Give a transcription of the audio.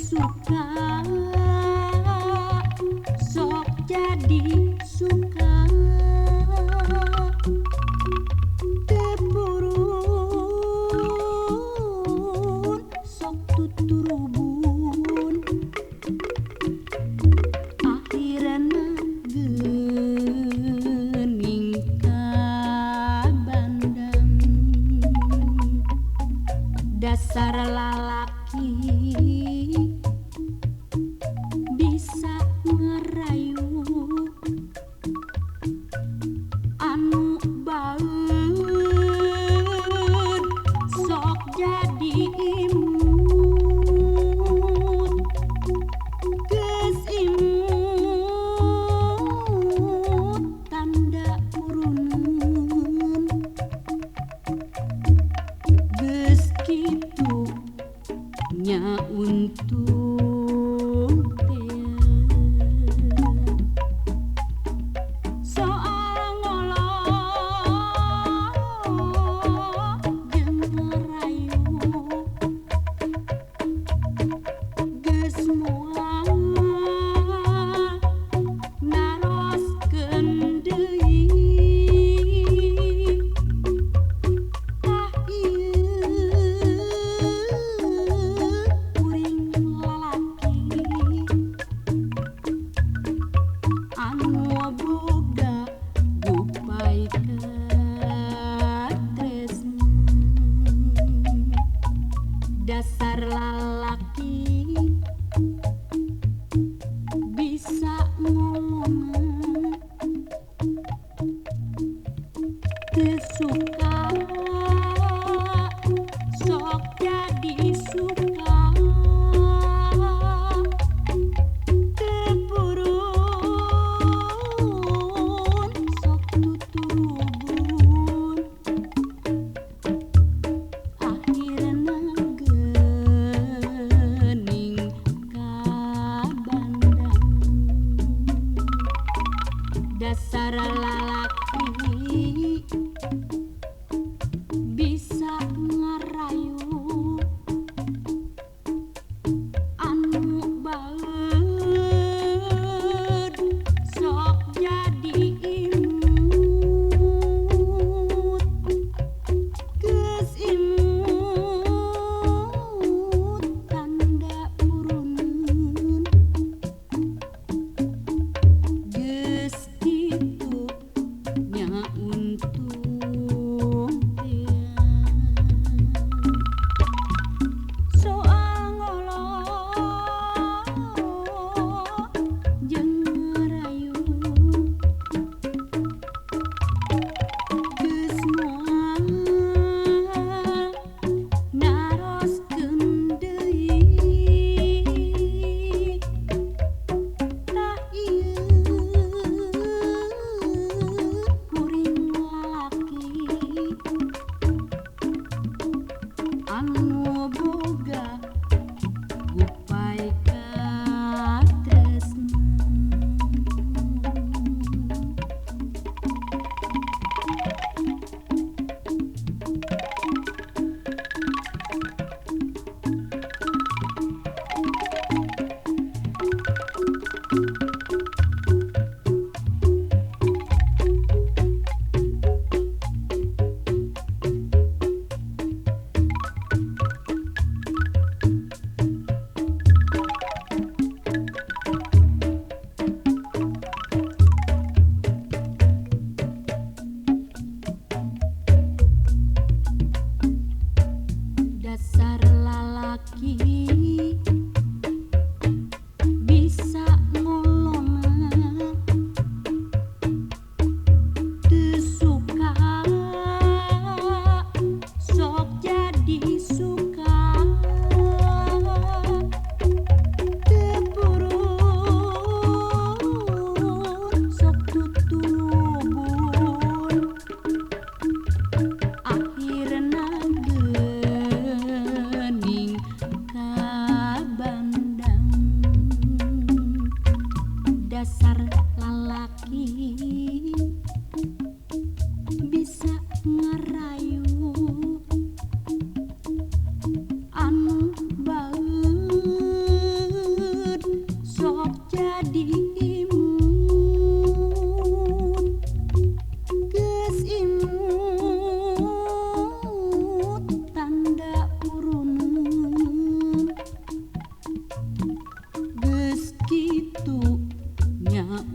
Suka sok jadi suka tepurun sok tuturubun akhirna geuning ka bandang dasar lalaki bisa ngerayu anu baeud sok jadi imut geus imut tanda puruneun geus kitu nya untung dasar lalaki bisa ngomong teu suka sok jadi suka tepurun sok tuturubun akhirna dasar lalaki bisa ngerayu anu baeud sok jadi imut geus imut tanda puruneun geus kitu nya untung soal ngolong jeung ngerayu geus moal naroskeun deui tah ieu kuring lalaki anu boga gupai katresna. Una